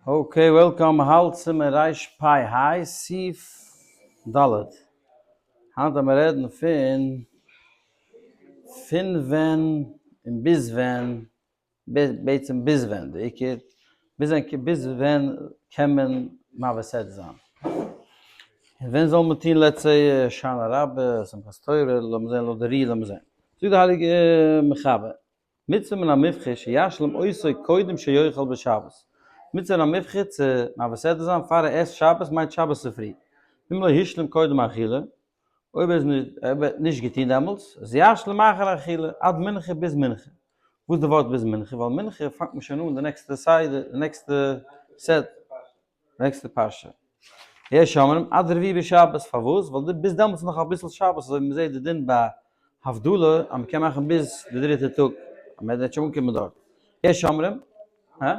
Okay, welcome, מ'האלט סימן רפ ה, סעיף ד'. היינט וועלן מיר רעדן פון פון ווען און ביז ווען, בעצם ביז ווען, די עיקר, ביז ווען ביז ווען קען מען מעביר סדרה זיין. און ווען זאל מען טון let's say הושענא רבה, שמחת תורה, לאמיר זען לויט די רי, לאמיר זען. זאגט די הייליגע מחבר. מצוה מן המובחר שישלים אותו קודם שיאכל בשבת. מצוה מן המובחר צו מעביר סדרה זיין פאר ער עסט שבת מיינט שבת צופרי. אם לא השלים קודם האכילה, אויב ער איז אויב ער האט נישט געטון דעמאלטס, אז ישלים אחר האכילה, עד מנחה ביז מנחה. וואס איז די ווארט ביז מנחה? ווייל מנחה פאנגט מען שוין אן די נעקסטע סדר, די נעקסטע סעט. נעקסטע פרשה. יש אומרים עד רביעי בשבת, פארוואס? ווייל ביז דעמאלטס איז נאך אביסל שבת, אזוי ווי מ'זעט די דין ביי הבדלה אז מ'קען מאכן ביז די דריטע טאג, אז מ'וועט שוין אנקומען דארט. יש אומרים, הא?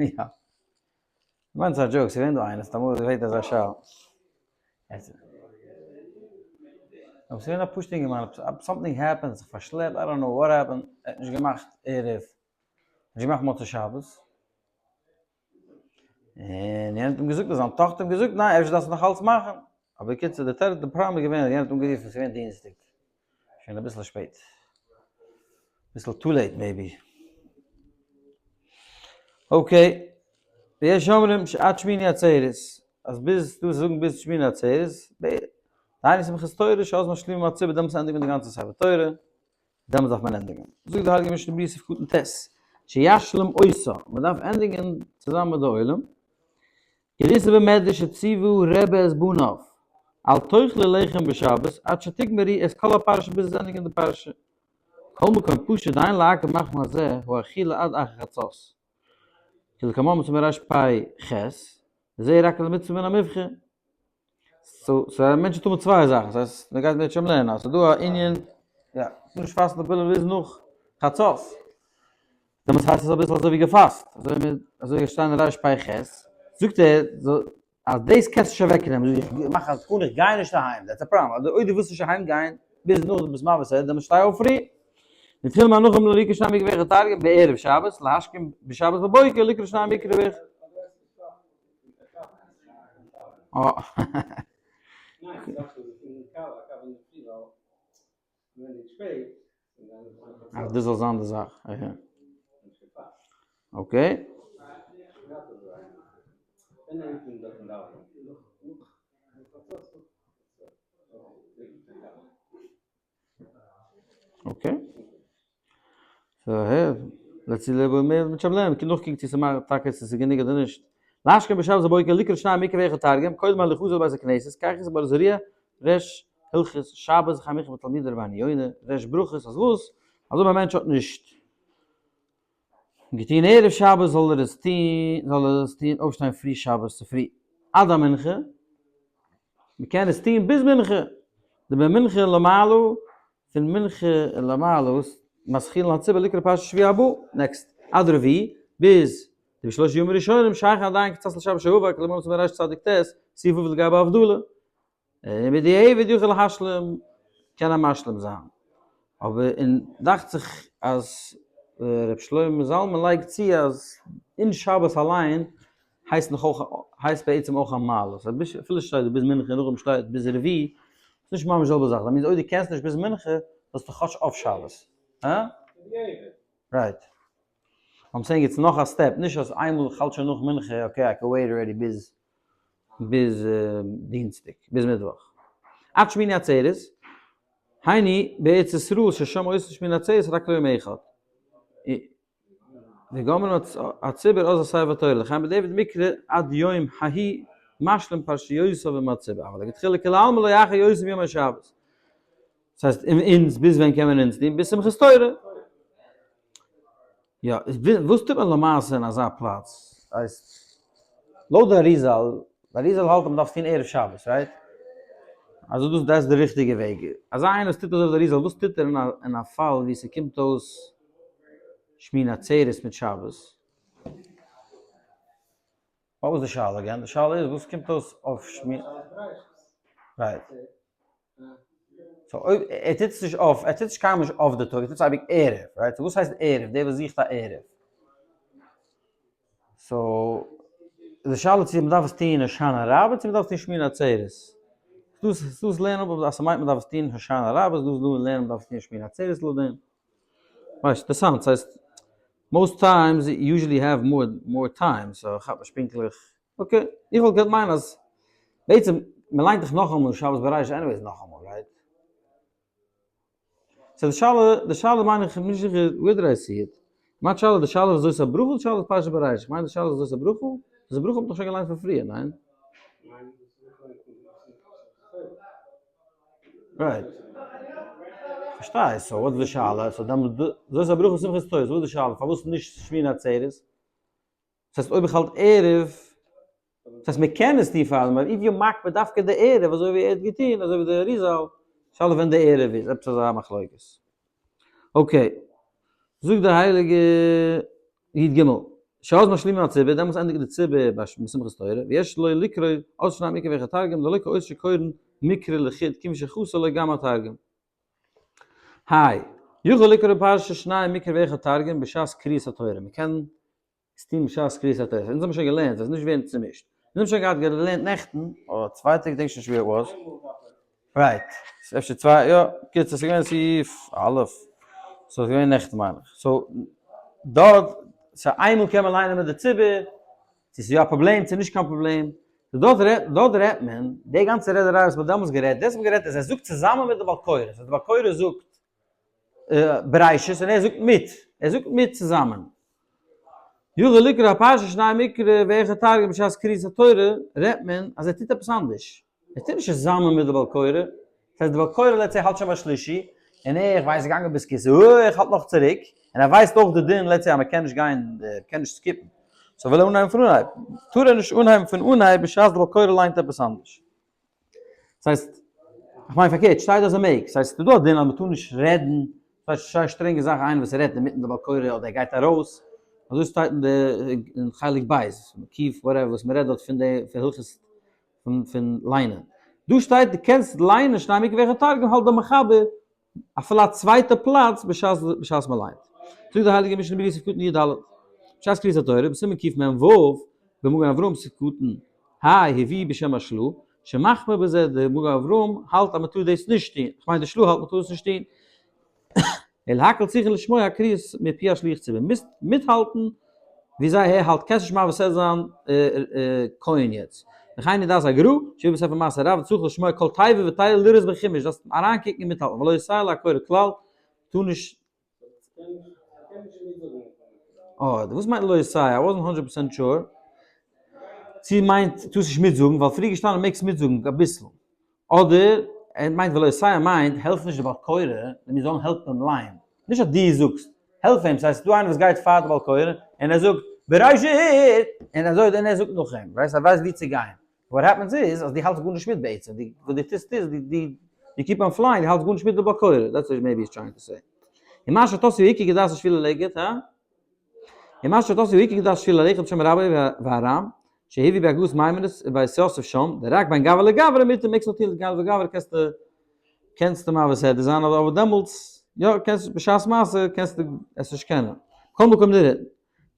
יא. כ'מיין ס'איז א joke, ס'איז געווען דא איינער, ס'האט אמאל געפרעגט אזא שאלה. אבער ס'איז געווען א פשוט'ע אינגערמאן, something happened, האט זיך פארשלעפט, I don't know what happened, ער האט נישט געמאכט ערב, נישט געמאכט מוצאי שבת. און יענער האט אים געזאגט אז זיין טאכטער האט אים געזאגט ניין אפשר דארפסטו נאך אלץ מאכן, אבער בקיצור די תירוץ די פראבלעם איז געווען אז יענער האט אנגערופן ס'איז געווען דינסטאג שוין אביסל שפעט, אביסל too late maybe. Okay, ויש אומרים שעד שמיני עצרת, אז ביז דא זאגן ביז שמיני עצרת, דהיינו שמחת תורה שאז משלימים הציבור דעמאלטס ענדיגט מען די גאנצע ספר תורה, דעמאלטס דארף מען ענדיגן. זאגט די הייליגע משנה ברורה סעיף קטן ט', שישלים אותה, מען דארף ענדיגן צוזאמען מיט די עולם, כדאיתא במדרש שציוה רבי את בניו, אל תאכלו לחם בשבת עד שתגמרו את כל הפרשה ביז עס ענדיגן די פרשה. כל מקום פשוט דאין לעכב מחמת זה הוא אכילה עד אחר חצות. כלקמן בסימן רפ ח, וזה רק למצוה מן המובחר. so so א מענטש טוט מיט צוויי זאכן, ס'הייסט מען גייט בעצם לערנען אז ס'דא א ענין, יא, נישט פאסטן אפילו ביז נאך חצות, דעמאלטס הייסט עס אביסל אזוי ווי געפאסט, אזוי ווי אזוי ווי שטיין אין רפ ח, זאגט ער אז דאס קענסטו נישט אוועק נעמען, זאג איך מאך א תקנה איך גיי נישט אהיים, that's a problem, אדער אויב דו ווילסט נישט אהיים גיין ביז נאך דו ביסט מעביר סדרה, דעמאלטס שטיי אויף פרי. נתחיל מהנחם ללקרוא שנים מקרא ואחד תרגום בערב שבת, להשכים בשבת בבוקר לקרוא שנים מקרא ואחד. אז דאס זאל זיין די זאך. Okay. Okay. so הער, let's see לעבן מיר מיט שבלען, קען נאכקוקן צו ס'מאכט טאקע צו ס'איז גענוג אדער נישט. להשכים בשבת בבוקר לקרוא שנים מקרא ואחד תרגום, קודם הליכתו לבית הכנסת, כך איז באור זרוע, ריש הלכות שבת חמיך בתלמידי רבינו יונה, ריש ברכות, אז וואס? אז אויב א מענטש האט נישט געטון ערב שבת זאל ער עס טון, זאל ער עס טון אויפשטיין פרי שבת צופרי עד המנחה, מען קען עס טון ביז מנחה, דממנחה למעלה, פון מנחה למעלה מתחילין הציבור לקרוא פרשת שבוע הבא, next, עד רביעי, ביז די בשלושה ימים ראשונים שייך עדיין קצת לשבת שעבר, כלומר צום רש צדיק ט', סעיף ו' לגבי הבדלה. און בדיעבד יוכל להשלים, קען ער משלים זיין. אבער און דאכט זיך אז ר' שלמה זלמן לייגט צו אז אין שבת אליין הייסט נאך אויך הייסט בעצם אויך א מעלה. ס'הייסט ביז אפילו שטייט דא ביז מנחה און נאכדעם שטייט ביז רביעי, איז נישט ממש די זעלבע זאך. דאס מיינט אויב דו קענסט נישט ביז מנחה זאלסטו כאטש אויף שבת. הא? right. I'm saying it's נאך א step, נישט אז איינמאל איך האלט שוין נאך מנחה, okay I can wait already ביז ביז דינסטאג, ביז מיטוואך. עד שמיני עצרת, היינו בארץ ישראל ששם עושים שמיני עצרת רק ליום אחד. וגומרין הציבור אז הספר תורה לכן בדיעבד מקרא עד יום ההוא משלים פרשיותיו עם הציבור, אבל לכתחילה כולי עלמא לא יאחר יותר מיום השבת. דאס הייסט אונז ביז ווען קען מען אונז טון? ביז שמחת תורה. יא, וואס טוט מען למעשה אין אזא פלאץ? הייסט, לויט די אריזל, די אריזל האלט אז מ'דארף טון ערב שבת, right? אזוי דאס דאס איז די ריכטיגע וועג. אזא איינער וואס טוט אזוי ווי די אריזל, וואס טוט ער אין א אין א פאל ווי ס'קומט אויס שמיני עצרת מיט שבת? וואס איז די שאלה again? די שאלה איז וואס קומט אויס אויף שמיני. right. so אויב ער טוט עס נישט אויף, ער טוט עס קיינמאל נישט אויף די טאג, ער טוט עס אייביג ערב, right? so וואס הייסט ערב? דער וואס זוכט א ערב. so. די שאלה צו מ'דארף עס טון הושענא רבה צו מ'דארף עס טון שמיני עצרת. דאס דאס לערנען אפ אז ס'מיינט מ'דארף עס טון הושענא רבה, דאס דא לערנען מ'דארף עס טון שמיני עצרת לויט דעם. ווייסט, אינטערעסאנט, ס'הייסט most times usually have more more time, so כאפ נישט פונקטליך. okay, איך וואלט געקענט מיינען אז בעצם מ'ליינט דאך נאכאמאל שבת בראשית anyways נאכאמאל, right? so די שאלה, די שאלה מיין איך, נישט זיכער where did I see it. מיין שאלה, די שאלה איז זאת הברכה, די שאלה איז פרשת בראשית. איך מיין די שאלה איז זאת הברכה, זאת הברכה האט מען דאך שוין געליינט פון פריער, ניין? right. פארשטיי, so וואס איז די שאלה? so דעמאלט זאת הברכה שמחת תורה, וואס איז די שאלה? פארוואס נישט שמיני עצרת? דאס הייסט אויב איך האלט ערב, דאס הייסט מען קען עס טון פאר דעם, אבער if you מקפיד דווקא די ערב אזוי ווי ער האט געטון, אזוי ווי די אריזל, שאלה ווען די ערב איז, עפעס אזא מחלוקת. okay, זאגט די הייליגע י ג, שאז משלימין הציבור, דעמאלטס ענדיגט די ציבור ביי שמחת תורה, ויש לו לקרוא עוד שנים מקרא ואחד תרגום, דלא כאות שקורין מקרא לחוד כיוון שחסר לו גם התרגום. היי, יכול לקרוא פרשה שנים מקרא ואחד תרגום בשעת קריאת התורה, מען קען עס טון בשעת קריאת התורה, אונז האבן שוין געלערנט, זאלסט נישט ווערן צומישט, אונז האבן שוין געהאט געלערנט נעכטן, אדער צוויי טעג, געדענק שוין נישט ווי it was, right, ס'איז אפשר צוויי, יא, קיצור ס'איז געווען סעיף א', ס'איז געווען נעכטן מיין איך, so דארט, so איינמאל קען מען ליינען מיט די ציבור, צו ס'איז יא א פראבלעם צו נישט קיין פראבלעם, דארט רעדט דארט רעדט מען, די גאנצע רעדעריי וואס מ'האט דעמאלטס גערעדט, דאס האט מען גערעדט אז ער זאגט צוזאמען מיט די בעל קורא, אז די בעל קורא זאגט בראשית און ער זאגט מיט, ער זאגט מיט צוזאמען. יכול לקרוא הפרשה שנים מקרא ואחד תרגום בשעת קריאת התורה, רעדט מען אז ער טוט עפעס אנדערש. ער טוט נישט צוזאמען מיט די בעל קורא, דאס הייסט די בעל קורא let's say האלט שוין ביי שלישי, און ער, איך ווייס, איז געגאנגען ביז כסא, איך האלט נאך צוריק, און ער ווייסט אויך די דין let's say אז מען קען נישט גיין, מען קען נישט skip ן, so וויל ער אנהייבן פון אנהייב, טאר ער נישט אנהייבן פון אנהייב בשעת די בעל קורא ליינט עפעס אנדערש. דאס הייסט, איך מיין פארקערט, שטייט אז ער מעג, ס'הייסט ס'איז דא א דין אז מ'טאר נישט רעדן, ס'איז א שטרענגע זאך איינער וואס רעדט אינמיטן די בעל קורא אדער ער גייט ארויס, אזוי שטייט אין די אין חלק ב', קיף whatever וואס מ'רעדט דארט פון די פון הלכות פון פון ליינען. דא שטייט דו קענסט ליינען שנים מקרא ואחד תרגום האלט דער מחבר אפילו א צווייטע פלאץ בשעת בשעת מען ליינט. זאגט די הייליגע משנה ברורה סעיף קטן י ד, בשעת קריאת התורה, בסימן קמ ו, במגן אברהם סעיף קטן ה הביא בשם השל"ה, שמחמיר בזה, די מגן אברהם האלט אז מען טאר דאס נישט טון, כ'מיין די של"ה האלט מען טאר עס נישט טון, אלא הכל צריכין לשמוע הקריאות מפי השליח ציבור, מוזט מיטהאלטן ווי זיי ער האלט, קענסט נישט מעביר סדרה זיין כהן יעצט. וכן ידעת הגרא, שהביא בספר מעשה רב, צריך לשמוע כל תיבה ותיבה לראות בחומש, דארפסט אריינקוקן און מיטהאלטן, ולא יסייע להקורא כלל, טאר נישט. אה, וואס מיינט לא יסייע? I wasn't 100% sure. צו מיינט טארסט נישט מיטזאגן, ווייל פריער געשטאנען מעגסט מיטזאגן אביסל. אדער ער מיינט ולא יסייע מיינט העלף נישט די בעל קורא ווען מיר זאלן העלפן אים ליינען, נישט אז דו זאגסט העלף אים, ס'הייסט ס'דא איינער וואס גייט פאר די בעל קורא און ער זאגט בראשית און אזוי און ער זאגט נאך אים, ווייסט ער ווייסט ווי צו גיין, what happens איז אז דו האלטסט גארנישט מיט בעצם, דו וואס דו טוסט איז דו דו you keep on flying, דו האלטסט גארנישט מיט די בעל קורא, that's what maybe he's trying to say. און מה שתעשו עיקר כדעת השביל ללכת, הא? און מה שתעשו עיקר כדעת השביל ללכת בשם רבי והר"ם, שהביא בהגהות מיימוניות ובית יוסף שם, דרק בין גברא לגברא מיט די מעגסט נאר טון גברא לגברא קענסטו קענסטו מעביר סדרה זיין אבער דעמאלטס יא קענסט בשעת מעשה קענסטו עס נישט קענען. כל מקום נראה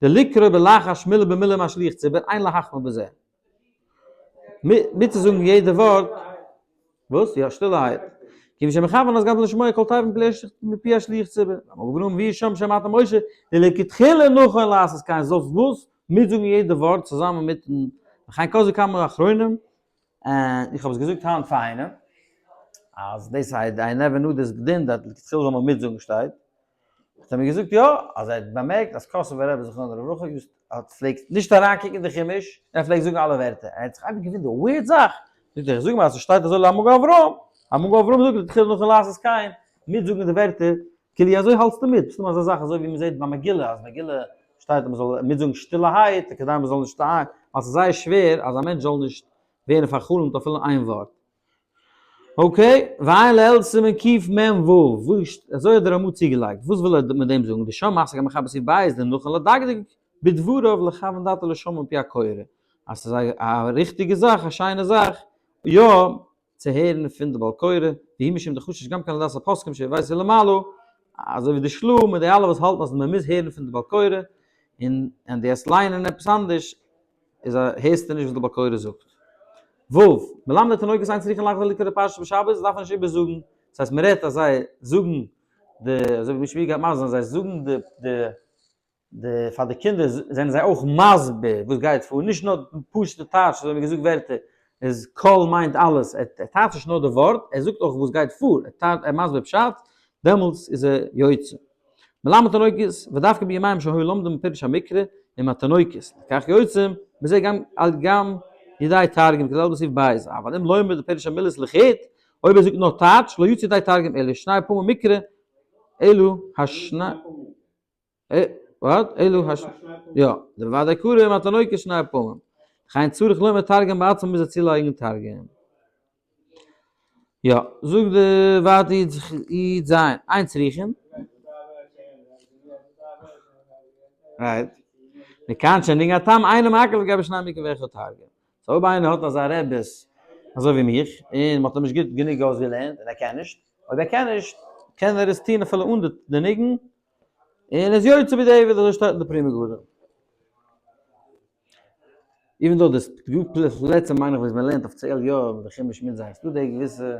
דלקרוא בלחש מילה במילה משליח ציבור אין להחמיר בזה. מיטצוזאגן יעדע ווארט, וואס? יא, שטילערהייט. כיוון שמכוון אז גדול לשמוע כל תיבה מפי השליח ציבור. אברהם ווי שם שמעת משה, דלכתחילה נכון לעשות כן, זאלסט וואס? מיטזאגן יעדע ווארט צוזאמען מיטן, וכן כתבו כמה אחרונים, און איך האב עס געזאגט היינט פאר איינעם, אז דאס I never knew this דין that לכתחילה זאל מען מיטזאגן שטייט, האט ער מיר געזאגט יא, אז ער האט באמערקט אז קאסובער רבי זכרונו לברכה used האט פלעגט נישט אריינקוקן אין די חומש, און ער פלעגט זאגן אלע ווערטער, ער האט זיך אייביג געוואונדערט, weird זאך, זאגט ער, איך זאג מיר אז ס'שטייט אזוי להמגן אברהם, המגן אברהם זאגט לכתחילה נכון לעשות כן, מיטזאגן די ווערטער, כאילו אזוי האלטסטו מיט, מסתמא אזא זאך אזוי ווי מ'זעט ביי מגילה, אז מגילה שטייט אז מ'זאל מיטזאגן שטילערהייט, כדי מ'זאל נישט, ווייל ס'איז זייער שווער אז א מענטש זאל נישט ווערן פאר'חלומ'ט אפילו איין ווארט. okay, ועיין לעיל סימן קמ ו, אזוי האט דער רמא צוגעלייגט, וואס וויל ער מיט דעם זאגן, דשם מסיק המחבר סעיף ב' דנכון לדקדק בדבריו לכוון דעתו לשומעו מפי הקורא, אז ס'איז א ריכטיגע זאך, א שיינע זאך, יא, צו הערן פון די בעל קורא, והוא משום דחשש גם כן לדעת הפוסקים שהבאתי למעלה, אזוי ווי די של"ה מיט די אלע וואס האלטן אז מען מוז הערן פון די בעל קורא, און און די עס ליינען עפעס אנדערש. איז א הערסטו נישט וואס די בעל קורא זאגט. ו. מלמדי תינוקות אין צריכין לחזור לקרוא פרשה בשבת, דארף מען נישט איבערזאגן, דאס הייסט מען רעדט אז זיי זאגן די, אזוי ווי משמי גייט מסביר זיין, זיי זאגן די די די פאר די קינדער זענען זיי אויך מסביר וואס גייט פאר, נישט נאר פשוט'ע טייטש אזוי ווי געזאגט ווערטער, איז כל מיינט אלעס, ער טייטשט נישט נאר די ווארט, ער זאגט אויך וואס גייט פאר, ער טייטשט ער מסביר פשט, דעמאלטס איז ער יוצא. מלמד תינוקות, ודווקא בימיהם שהיו לומדים פירוש המקרא עם התינוקות, לכך יוצאים בזה גם על גם ידי תרגום כדלהלן בסעיף ב', אבל אם לומד פירוש המילות לחוד, אויב ער זאגט נאר טייטש, לא יוצא ידי תרגום אלא שני פעמים מקרא, אלו השני. וואט? אלו הש... יא, דבוודאי קרא עם התינוקות שני פעמים. וכן צריך לומר תרגום בעצמו מוז ער צולייגן תרגום. יא, זאגט די ווייטער י ז, אין צריכין. right. מכאן שניגון התם אינו מעכב לגבי שנים מקרא ואחד תרגום. so אויב איינער האט אזא רעבעס אזוי ווי מיך, און מ'האט אים נישט גוט גענוג אויסגעלערנט און ער קען נישט, אויב ער קען נישט, קען ער עס טון אפילו אן די ניגון, און איז יוצא בדיעבד אזוי שטייט אין די פרי מגדים. even though דאס דא פלעצער מיין איך וואס מען לערנט אפיציעל יא מיט די חומש מיט זיי, ס'דא די געוויסע,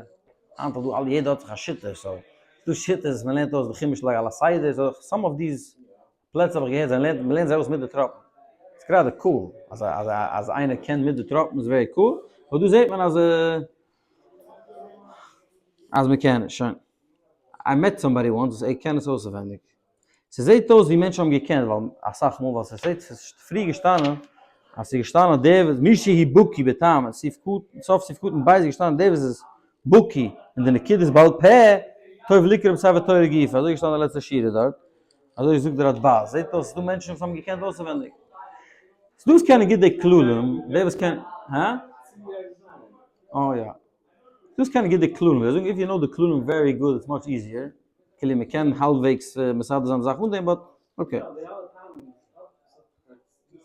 היינט איז דא אלע יעדער האט זיך א שיטה, so ס'דא שיטות וואס מען לערנט אויס די חומש על הסדר, so some of these פלעצער האב איך געהערט זיי לערנט מען לערנט זיי אויס מיט די טראפן, ס'איז גראדע cool אז אז אז איינער קען מיט די טראפן איז very cool, אבער דא זעט מען אז אז מען קען נישט, שוין. I met somebody once וואס ער קען עס אויסענווענדיג. ס'זעהט אויס ווי מענטשן האבן געקענט ווייל אסאך מאל ווייל ס'זעהט ס'איז פרי געשטאנען אז ס'איז געשטאנען דער וואס מי שהוא בקי בטעם סעיף קטן סוף סעיף קטן ב' איז געשטאנען דער וואס איז בקי אין די נקודות בעל פה טוב לקרוא בספר תורה גופא אזוי איז געשטאנען די לעצטע שורה דארט אזוי זאגט דער רדבז זעהט אויס ס'איז דא מענטשן וואס האבן געקענט אויסענווענדיג. ס'דא וואס קענען גוט די כללים דער וואס קען הא? אה יא. דאס קען גוט די כללים, זיי זאגן if you know די כללים very good it's much easier, כאילו מען קען האלבוועגס מסדר זיין די זאך אן דעם but okay.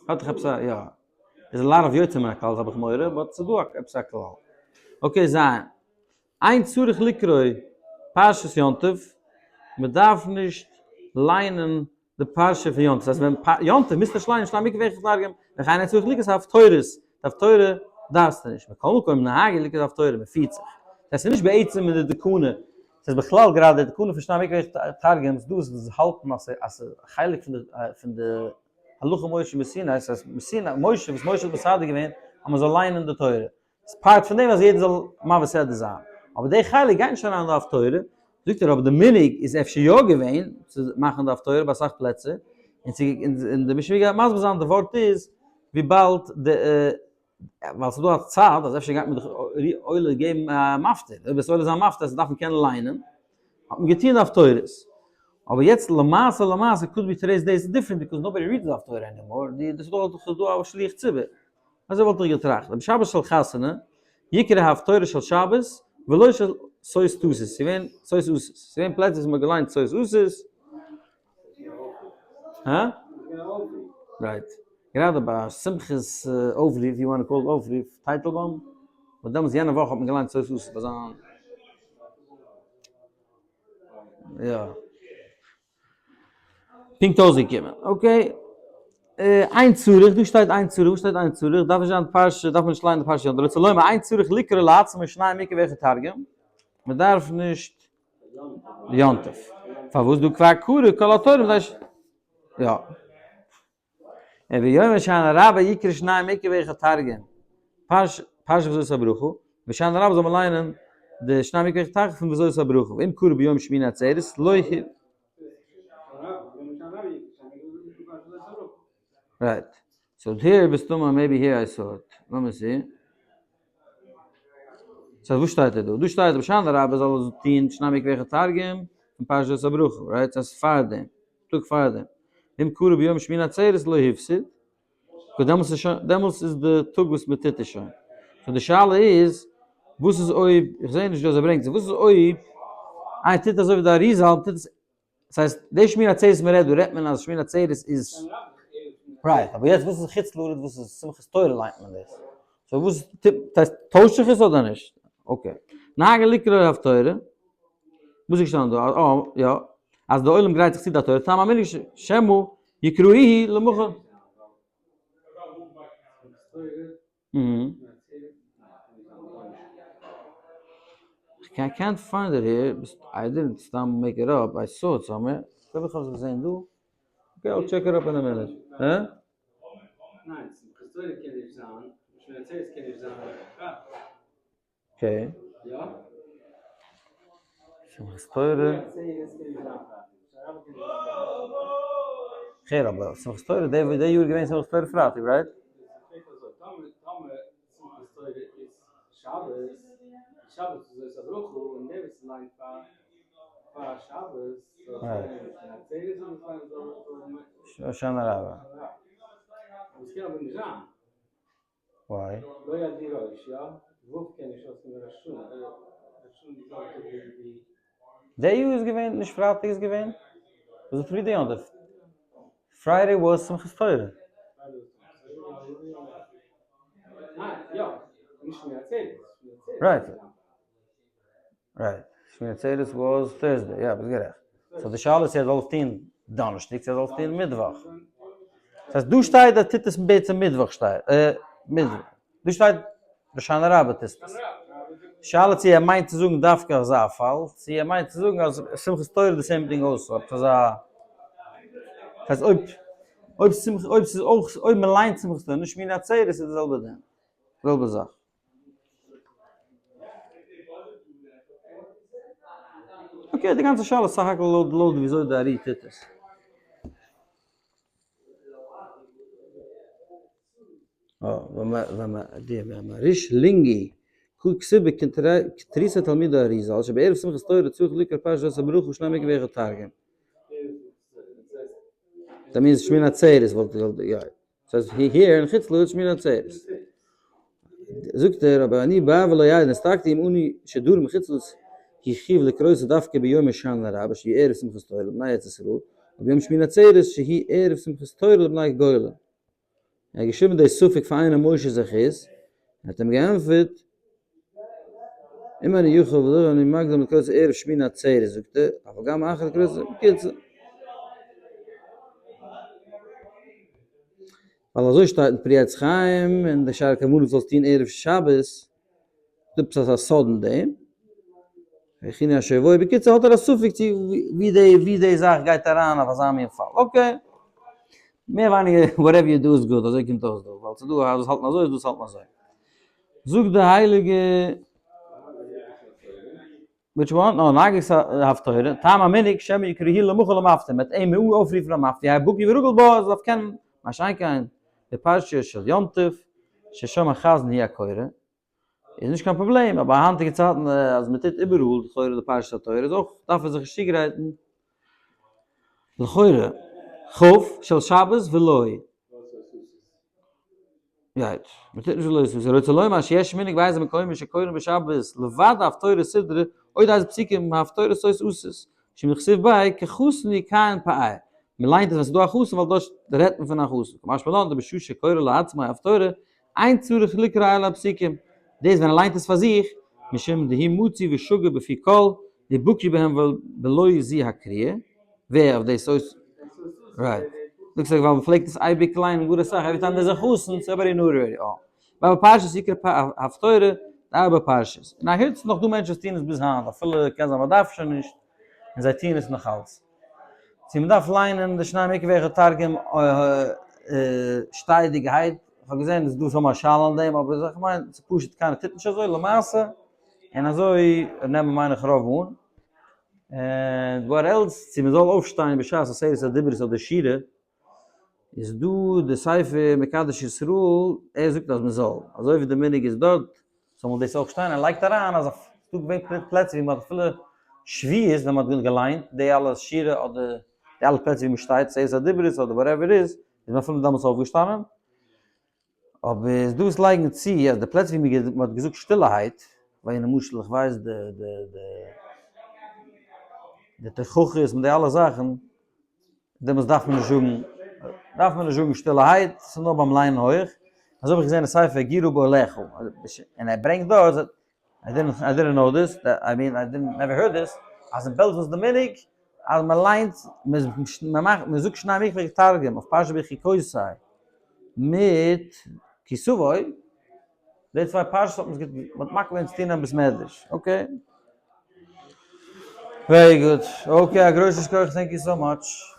האט דאך עפעס א יא. איז a lot of יוצא מן הכלל האב איך מורא but ס'איז דא עפעס א כלל. okay זיין. אין צריך לקרוא פרשת יום טוב, מען דארף נישט ליינען די פרשה פון יום טוב, ס'הייסט ווען יום טוב מוזט נישט ליינען שנים מקרא ואחד תרגום, וכן אין צריך לקרות הפטורות, די הפטורה דארפסטו נישט, מכל מקום נהגו לקרות הפטורה, מען פירט זיך. ס'הייסט ס'איז נישט בעצם אין די תקנה, ס'איז בכלל גראדע די תקנה פון שנים מקרא ואחד תרגום, ס'דא וואס האלטן אז ס'איז א חלק פון די הלכה משה מסיני, ס'הייסט מסיני, משה וואס משה האט מסדר געווען אז מ'זאל ליינען די תורה, ס'איז part פון דעם אז יעדער זאל מעביר סדרה זיין, אבער די חלק גייט נישט אריין אין די הפטורה, זאגט ער אבער די מנהג איז אפשר יא געווען צו מאכן די הפטורה ביי אסאך פלעצער, און צו און די משנה גייט מסביר זיין די ווארט איז וויבאלד די ווייל ס'איז דא א צד אז אפשר גייט מען דאך עולה געבן א מפטיר, אויב עס עולה זיין מפטיר אז דארף מען קענען ליינען, האט מען געטון די הפטורות. אבער יעצט למעשה למעשה could be today's days different because nobody reads די הפטורה anymore, די דאס איז דא א שליח ציבור. אזוי וואלט איך געטראכט, בשבת של חתונה, יקרא הפטורה של שבת, ולא של שות תעשה, ס'איז געווען שות עשה, ס'איז געווען פלעצער וואס מ'האט געליינט שות עשה, הא? right, גראדע ביי שמחת אויפרוף, you wanna call אויפרוף, טייטלבוים, וואס דעמאלטס יענע וואך האט מען געליינט שות עשה ביי זיין, יא. פונקט אויסגעקומען. okay. אין צריך, דא שטייט אין צריך, וואו שטייט אין צריך? דארף נישט זיין פרשה, דארף מען נישט ליינען די פרשה יום טוב. רוצה לומר, אין צריך לקרוא לעצמו שנים מקרא ואחד תרגום. מען דארף נישט יום טוב. פארוואס דא כבר קרא כל התורה מדי ש. יא. וביום הושענא רבה יקרא שנים מקרא ואחד תרגום. פרש פרשת וזאת הברכה. והושענא רבה זאל מען ליינען די שנים מקרא ואחד תרגום פון וזאת הברכה. ואם קרא ביום שמיני עצרת לא ה. right. so here מסתמא maybe here I saw it. לאמיר זעהן. so וואס שטייט דא? דא שטייט הושענא רבה זאל ער טוהן שנים מקרא ואחד תרגום פון פרשת וזאת הברכה. right? ס'איז פארדעם. טאג פארדעם. ואם קרא ביום שמיני עצרת לא הפסיד. דעמאלטס איז שוין, דעמאלטס איז די טאג וואס מען טוט עס שוין. so די שאלה איז, וואס איז אויב, איך זע נישט ווי אזוי ער ברענגט עס, וואס איז אויב איינער טוט אזוי ווי די אריזל טוט עס, דאס הייסט די שמיני עצרת וואס מען רעדט דא, רעדט מען אז שמיני עצרת איז, right, אבער יעצט וואס איז חוץ לארץ וואס איז שמחת תורה ליינט מען דאס, so וואס טוט, דאס הייסט טוישט זיך עס אדער נישט? okay. נהגו לקרוא הפטורה, וואס איז געשטאנען דא? אה, יא, אז די עולם גרייט זיך צו די תורה, טעם המנהג שמא יקראוהו למחר. I can't find it here, I didn't סתם make it up, I saw it somewhere, כ'גלייב איך האב עס געזען דא, okay I'll check it up in a minute. הא? ניין, שמחת תורה קען נישט זיין, שמיני עצרת קען נישט זיין פרייטאג. okay. יא? שמחת תורה. כ'הער אבער שמחת תורה די די יאר איז געווען שמחת תורה פרייטאג right? הושענא רבה. Why? לא ידעי ראש, יא? ו' קען נישט אויסקומען ראש השנה, ראש השנה איז זעלבע טאג ווי. די יאר איז געווען, נישט פרייטאג איז געווען? was it 3 day on the Friday was שמחת תורה. Right. Right. שמיני עצרת was Thursday, יא ביסט גערעכט. So די שאלה איז צו ער זאל עס טון דאנערשטאג צו ער זאל עס טון מיטוואך. דאס הייסט דא שטייט ער טוט עס בעצם מיטוואך שטייט מיטוואך. דא שטייט הושענא רבה טוסט עס. שאלה צו ער מיינט צו זאגן דווקא אזא פאל, צו ער מיינט צו זאגן אז שמחת תורה די same thing also, עפעס אזא, דאס הייסט אויב אויב שמח אויב ס'איז אויך אויב מ'ליינט שמחת תורה נישט שמיני עצרת איז די זעלבע דין, זעלבע זאך. Okay, די גאנצע שאלה איז סך הכל לויט לויט וויאזוי די ארי טוט עס. והמהריש לינגי, כתיב בקונטרסי תלמידי האריזל, שבערב שמחת תורה צריך לקרוא פרשת זאת הברכה ושני מקרא ואחד תרגום. That means שמיני עצרת וואלט יא. ס'הייסט here אין חוץ לארץ שמיני עצרת. זאגט ער אבער אני בא ולא ידע נסתקתי אם אני שדור מחוץ לארץ הרחיב לקרות דווקא ביום הושענא רבה שהיא ערב שמחת תורה לבני ארץ ישראל וביום שמיני עצרת שהיא ערב שמחת תורה לבני גולה. ער האט געשריבן די ספק פאר איינעם משה זכות, ער האט אים געענטפערט אם אני יכול ולא אני מקדים לקרות ערב שמיני עצרת זאגט ער, אבל גם אחר קרות, בקיצור. ווייל אזוי שטייט אין פרי עץ חיים און די שער הכוונות זאלסט טון ערב שבת, דא עפעס אזא סוד אין דעם, והכינו אשר יבואו, בקיצור האט ער א ספק צו ווי די ווי די זאך גייט אריין אויף אזא מין פאל, okay. מער ווייניגער whatever you do is good, אזוי קומט אויס דא, ווייל ס'דא וואס האלטן אזוי און דא וואס האלטן אזוי. זאגט די הייליגע. Which one? נאר נגש ההפטורה, טעם המנהג שמא יקראוהו למחר למפטיר, מ'וועט אים אויפרופן א מפטיר, יהא בקי ורגיל בה, ער זאל דארף קענען, מה שאין כן בפרשיות של יום טוב, ששם החזן הוא הקורא, איז נישט קיין פראבלעם, אבער היינטיגע צייטן אז מ'טוט איבעראל לכאורה די פרשת התורה איז אויך דארף ער זיך נישט צוגרייטן, לכאורה, כ' של שבת ולא. גייט. מען טוט נישט ולא יסוס. רוצה לומר שיש מנהג באיזה מקומות שקוראים בשבת לבד הפטורה סדרה, עוד איזה פסוקים מהפטורה סוס אוסוס, שמכסיב ביי כחתן יכהן פאר. מען ליינט עס ווען ס'איז דא א חתן ווייל דארט רעדט מען פון א חתן. כמשמע לן דבשעה שקורא לעצמו הפטורה אין צריך לקרוא אלא הפסוקים. דאס ווען ער ליינט עס פאר זיך, משום דהוא מצוי ושגור בפי כל, ובקי בהם בלא זו הקריאה. ווער אויף דאס אויס right looks like ווייל מ'פלעגט עס אייביג ליינען גאר אסאך every time there's א חתן so everybody knew already אה ביי פרשת יקרא הפטורה די ארבע פרשות און I heard ס'נאך דא מענטשן וואס טוען עס ביז היינט אפילו קען זיין מ'דארף שוין נישט און זיי טוען עס נאך אלץ צו מ'דארף ליינען די שנים מקרא ואחד תרגום שטיידיגעהייט כ'האב געזען איז דא some א שאלה אין דעם אבער איך מיין ס'פשוט קיינער טוט נישט אזוי למעשה און אזוי נעמען מיין איך רוב אן. און what else, צו מען זאל אויפשטיין בשעת עשרת הדיברות אדער שירה, איז דא די ספר מקדש ישראל, ער זאגט אז מען זאל, אזוי ווי די מנהג איז דארט, זאל מען דאס אויך שטיין, ער לייגט אריין אז ס'דא געווען פלעצער ווי מען האט אפילו שבועות ווען מען האט געליינט די אלע שירה אדער די אלע פלעצער ווי מען שטייט עשרת הדיברות אדער whatever איז, איז מען אפילו דעמאלטס אויפגעשטאנען. אבער איז דא וואס לייגן צו אז די פלעצער ווי מען האט געזאגט שטילערהייט, ווי למשל איך ווייס די די די די תוכחות מיט די אלע זאכן, דעמאלטס דארף מען נישט זאגן, דארף מען נישט זאגן שטילערהייט, ס'איז נאר ביים ליינען הויך, אזוי האב איך געזען אין ספר גורה בעולך, און ער ברענגט דארט I didn't I didn't know this, I mean I didn't never heard this, אז אין בעלז איז די מנהג אז מען ליינט מען מאכט מען זאגט שנים מקרא תרגום אויף פרשת בחוקותי מיט כי תבוא, די צוויי פרשות האט מען עס געמאכט געווען צו טון אין בית מדרש, okay. Very good, okay, א גרויסע שכוח, thank you so much.